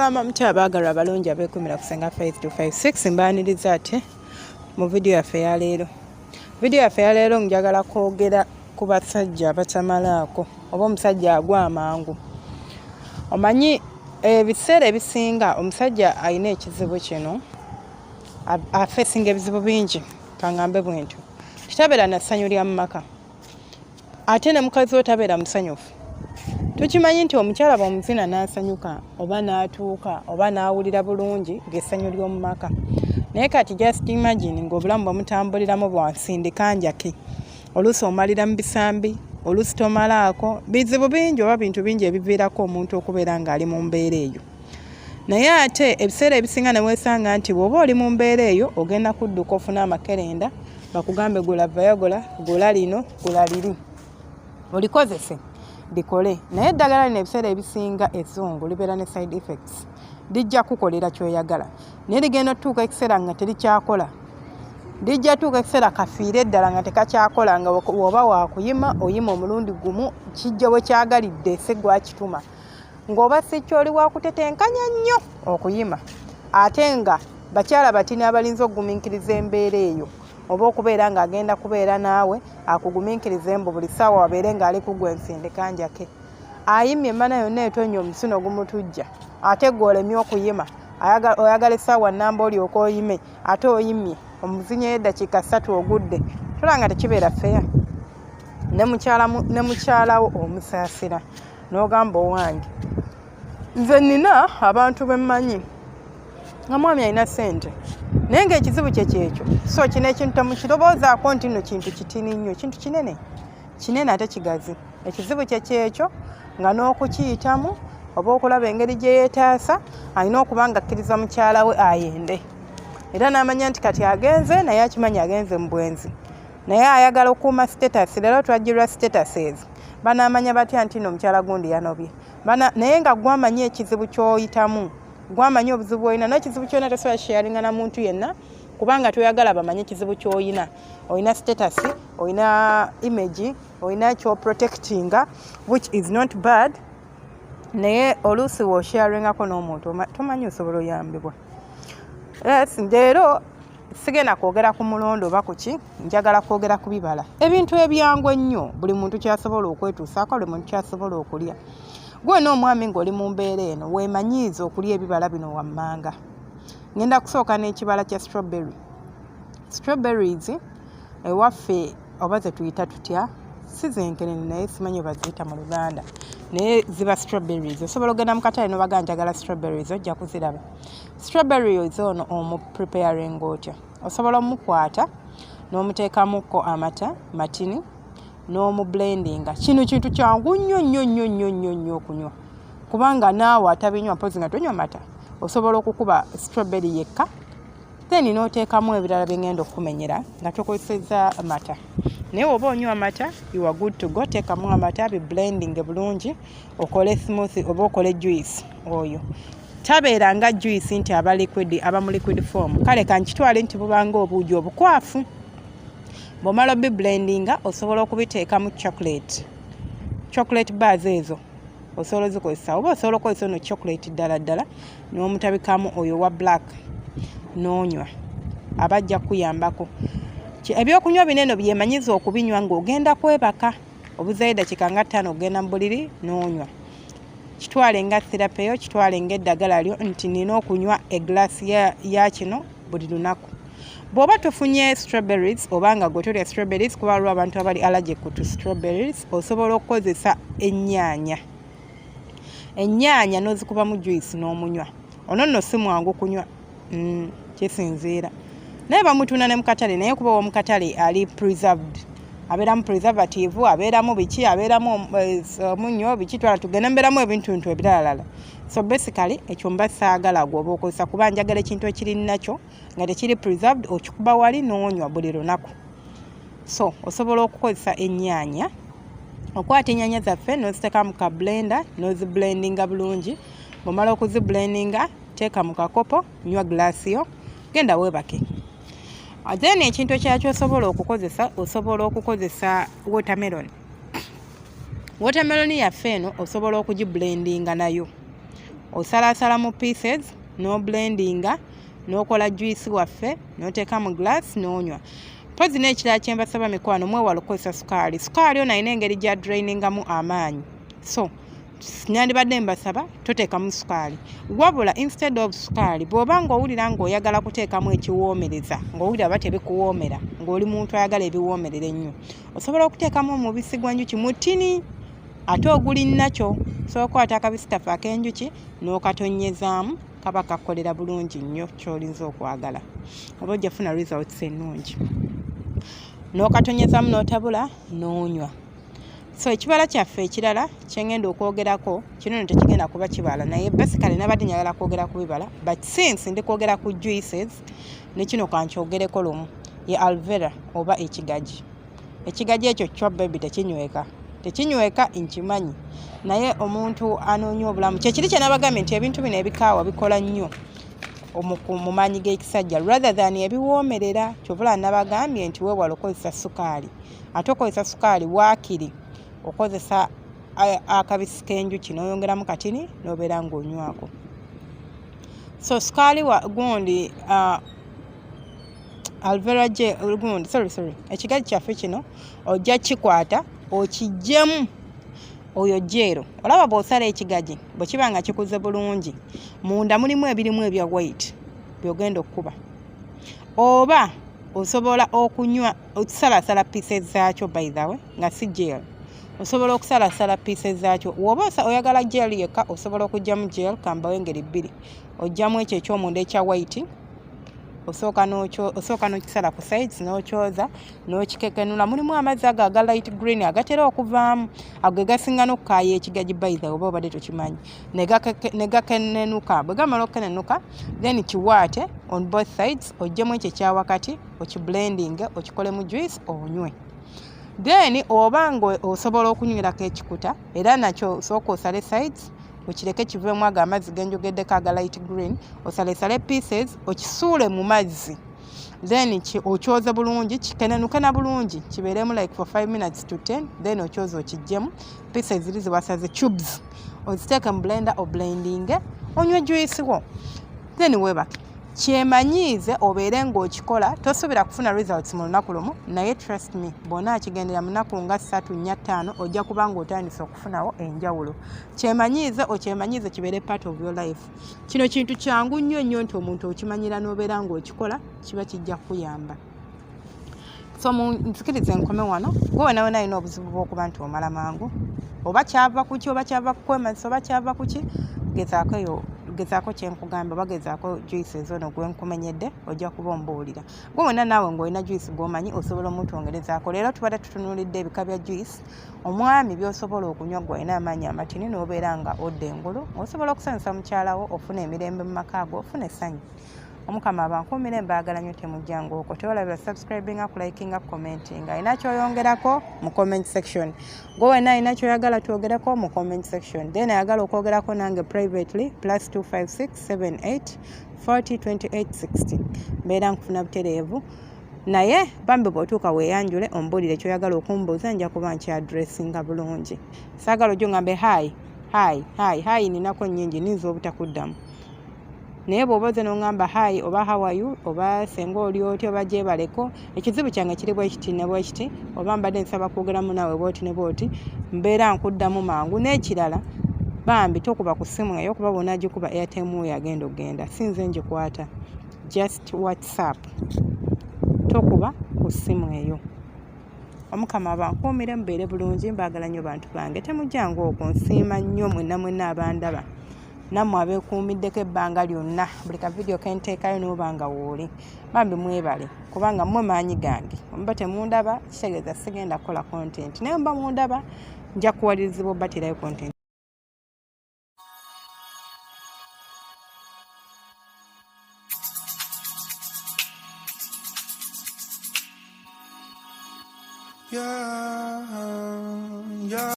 Mugamba mutya abaagalwa abalungi abeekumira ku Senga Faith 256? Mbaaniriza ate mu vidiyo yaffe ya leero. Vidiyo yaffe ya leero njagala kwogera ku basajja abatamalaako oba omusajja agwa amangu. Omanyi ebiseera ebisinga omusajja alina ekizibu kino afeesinga ebizibu bingi, kangambe bwentyo, kitabeera na ssanyu lya mu maka, ate ne mukazi we tabeera musanyufu. Tukimanyi nti omukyala bw'omuzina n'asanyuka oba n'atuuka oba n'awulira bulungi, ng'essanyu ly'omu maka. Naye kati just imagine ng'obulamu bwe mutambuliramu bwansindika njake, oluusi omalira mu bisambi, oluusi tomalaako. Bizibu bingi oba bintu bingi ebiviirako omuntu okubeera ng'ali mu mbeera eyo. Naye ate ebiseera ebisinga ne weesanga nti bw'oba oli mu mbeera eyo, ogenda kudduka ofune amakerenda bakugambe gula Viagra, gula lino, gula liri, olikozese likole. Naye eddagala lino ebiseera ebisinga ezzungu libeera ne side effects. Lijja kukolera kyoyagala, naye ligenda otutuuka ekiseera nga terikyakola. Lijja tuuka ekiseera kafiire eddala nga tekakyakola, nga woba wakuyima oyima omulundi gumu, kijja we kyagalidde, si gwakituma. Ng'oba si kyoli wakutetenkanya nnyo okuyima. Ate nga bakyala batini abalinza okugumiikiriza embeera eyo, oba okubeera ng'agenda kubeera naawe akugumiikiriza embu buli ssaawa wabeere ng'ali kugwa ensindika njake, ayimye emmana yonna etonya, omusino gumutujja, ate gwe olemye okuyima. Oyagala essaawa nnamba olyoka oyime, ate oyimye omuzinyeyo eddakiika 3 ogudde. Tolaba nga tekibeera feya? Ne mukyalawo omusaasira n'ogamba, "Owange, nze nina abantu bemmanyi nga mwami alina ssente, naye ng'ekizibu kye kyekyo." So kino ekintu temukirowoozaako nti nno kintu kitini nnyo, kintu kinene kinene ate kigazi. Ekizibu kye kyekyo nga n'okukiyitamu oba okulaba engeri gye yeetaasa, alina okuba nga akkiriza mukyala we ayende, era n'amanya nti kati agenze, naye akimanyi agenze mu bwenzi, naye ayagala okukuuma status. Leero twajjirwa statuses. Banaamanya batya nti no omukyala gundi yanobye? Naye nga gwamanyi ekizibu ky'oyitamu, gwamanyi obuzibu bw'olina, n'ekizibu kyolina tosobola sharinga na muntu yenna, kubanga toyagala bamanye ekizibu ky'olina. Olina status, olina image, olina kyoprotectinga, which is not bad, naye oluusi w'osharingako n'omuntu tomanyi osobola oyambibwa. Yes, leero sigenda kwogera ku mulondo oba kuki, njagala kwogera ku bibala, ebintu ebyangu ennyo buli muntu kyasobola okwetuusaako, buli muntu kyasobola okulya. Gwe n'omwami ng'oli mu mbeera eno, weemanyiiza okulya ebibala bino wammanga. Ngenda kusooka n'ekibala kya strawberry. Strawberries ewaffe oba ze tuyita tutya? Si zenkenene, naye simanyi oba ziyita mu Luganda, naye ziba strawberries. Osobola ogenda mu katale nobaga njagala strawberries, ojja kuziraba. Strawberries ono omupreparing otya? Osobola omukwata n'omuteekamukko amata matini n'omublendinga. Kino kintu kyangu nnyo nnyo nnyo nnyo nnyo nnyo okunywa, kubanga naawe atabinywa, mpozi nga tonywa mata, osobola okukuba strawberry yekka, then n'oteekamu ebirala byengenda okukumenyera nga tokozesezza mata. Naye oba onywa amata, you are good to go. Teekamu amata, biblending bulungi, okole smoothie oba okole juice. Oyo tabeera nga juice nti aba liquid, aba mu liquid form. Kale kankitwale nti bubanga obuugi obukwafu. Bw'omala obiblendinga, osobola okubiteeka mu chocolate, chocolate bars ezo osobola ozikozesa, oba osobola okukozesa ono chocolate ddala ddala n'omutabikamu oyo wa black n'onywa, aba ajja kukuyambako. Ebyokunywa bino eno byemanyiza okubinywa ng'ogenda kwebaka, obuzayo eddakiika nga 5 okugenda mu buliri n'onywa. Kitwale nga therapy yo, kitwale ng'eddagala lyo nti nina okunywa eglaasi ya kino buli lunaku. Bw'oba tofunye strawberries, oba nga gwe tolya strawberries, kuba waliwo abantu abali allergic to strawberries, osobola okukozesa ennyaanya. Ennyaanya n'ozikubamu juice n'omunywa. Ono nno si mwangu kunywa, kisinziira, naye bamutunda ne mu katale, naye kuba ow'omu katale ali preserved, abeeramu preservative, abeeramu biki, abeeramu omunnyo, biki, twala tugenda mbeeramu ebintuntu ebiralalala. So basically ekyo mba saagala gwe oba okozesa, kuba njagala ekintu ekiri nakyo nga tekiri preserved, okikuba wali n'onywa buli lunaku. So osobola okukozesa ennyaanya. Okwata ennyaanya zaffe n'oziteeka mu ka blender n'oziblendinga bulungi. Bw'omala okuziblendinga, teeka mu kakopo, nywa glaasi yo, genda weebake. Then ekintu ekirala ky'osobola okukozesa, osobola okukozesa watermelon. Watermelon yaffe eno osobola okugiblendinga nayo. Osalaasala mu pieces n'oblendinga n'okola juice waffe n'oteeka mu glass n'onywa. Mpozi n'ekirala kye mbasaba mikwano, mwewale okukozesa sukaali. Sukaali ono alina engeri gya drainingamu amaanyi, so nandibadde mbasaba toteekamu sukaali. Wabula instead of sukaali, bw'oba ng'owulira ng'oyagala kuteekamu ekiwoomereza, ng'owulira oba tebikuwoomera, ng'oli muntu ayagala ebiwoomerera ennyo, osobola okuteekamu omubisi gw'enjuki mutini ate oguli nakyo. Osobola okukwata akabisi kaffe ak'enjuki n'okatonnyezaamu, kaba kakolera bulungi nnyo ky'olinza okwagala, oba ojja funa results ennungi. N'okatonnyezaamu n'otabula n'onywa. So ekibala kyaffe ekirala kyengenda okwogerako kino no tekigenda kuba kibala, naye basically nabadde njagala kwogera ku bibala, but since ndi kwogera ku juices ne kino kankyogereko lumu, ye alvera oba ekigaji. Ekigaji ekyo kyo baby tekinyweka, tekinyweka nkimanyi, naye omuntu anoonya obulamu kyekiri kye nabagambye nti ebintu bino ebikaawa bikola nnyo mu maanyi g'ekisajja rather than ebiwoomerera. Kyovula nabagambye nti weewala okukozesa sukaali, ate okozesa sukaali waakiri okozesa akabisi k'enjuki n'oyongeramu katini n'obeera ng'onywako. So sukaali wa gundi alvera gel gundi, sorry, sorry, ekigaji kyaffe kino ojja kikwata okiggyemu oyo gel. Olaba bw'osala ekigaji, bwe kiba nga kikuze bulungi, munda mulimu ebirimu ebya white by'ogenda okukuba, oba osobola okunywa okusalasala pieces zaakyo. By the way, nga si gel, osobola okusalasala pieces zaakyo. Woba oyagala gel yekka, osobola okuggyamu gel. Kambawo engeri bbiri: ojjamu ekyo ekyomunda ekya white, osooka n'okisala ku sides, n'okyoza, n'okikekenula. Mulimu amazzi ago aga light green agatera okuvaamu, ago ge gasinga n'okukaaya ekigaji, by the way, oba obadde tokimanyi. Ne gakenenuka. Bwe gamala okukenenuka, then kiwaate on both sides, oggyemu ekyo ekya wakati, okiblending, okikolemu juice onywe. Then oba nga osobola okunywerako ekikuta, era nakyo sooka osale sides, okireke kiveemu ago amazzi genjogeddeko aga light green, osalesale pieces, okisuule mu mazzi, then okyoze bulungi, kikenenuke na bulungi, kibeeremu like for 5 minutes to 10, then okyoze, okiggyemu pieces ziri zewasaze, cubes, oziteeke mu blender, oblendinge, onywe juice wo, then weebake. Kyemanyiize obeere ng'okikola. Tosuubira kufuna results mu lunaku lumu, naye trust me, bw'ona akigendera mu nnaku nga 3, 4, 5, ojja kuba ng'otandise okufunawo enjawulo. Kyemanyiize, okyemanyiize, kibeere part of your life. Kino kintu kyangu nnyo nnyo nti omuntu okimanyira n'obeera ng'okikola, kiba kijja kukuyamba. So nzikirize nkome wano. Gwe wena wena alina obuzibu bw'okuba nti omala mangu, oba kyava kuki, oba kyava kukwemazisa, oba kyava kuki, gezaako eyo, gezaako kyenkugamba, oba gezaako juice ezono gwe nkumenyedde, ojja kuba ombuulira. Gwe wena naawe ng'olina juice gw'omanyi, osobola omutwongerezaako. Leero tubadde tutunuulidde ebika bya juice omwami by'osobola okunywa gwe alina amaanyi amatini n'obeera nga odda engulu, osobola okusanyusa mukyalawo, ofuna emirembe mu maka go, ofuna essanyu. Omukama abankuumire, mbaagala nnyo. Temujjanga okwo, tewalabira subscribinga, kulikinga, commentinga. Alina kyoyongerako mu comment section. Gwe wena alina kyoyagala twogereko mu comment section, then ayagala okwogerako nange privately, +256 78 40 28 60, mbeera nkufuna butereevu. Naye bambi bw'otuuka weeyanjule, ombuulire kyoyagala okumbuuza, nja kuba nkyaddressinga bulungi. Saagala ojjo ngambe hi, hi, hi, hi, ninako nnyingi, ninza obutakuddamu. Naye bw'oba oze n'oŋŋamba hi oba how are you oba senga oli otya oba gyebaleko, ekizibu kyange kiri bwe kiti ne bwe kiti, oba mbadde nsaba kwogeramu naawe bwoti ne bwoti, mbeera nkuddamu mangu. N'ekirala bambi tokuba ku ssimu eyo, kuba bw'onaagikuba airtime oyo agenda okugenda, si nze ngikwata. Just WhatsApp, tokuba ku ssimu eyo. Omukama abankuumire, mubeere bulungi, mbaagala nnyo bantu bange. Temujjanga okwo, nsiima nnyo mwenna mwenna abandaba, nammwe abeekuumiddeko ebbanga lyonna buli ka vidiyo kenteekayo n'oba nga wooli. Bambi mwebale, kubanga mmwe maanyi gange. Omuba temundaba kitegeeza sigenda kukola content, naye muba mundaba nja kuwalirizibwa obaterayo content. Yeah.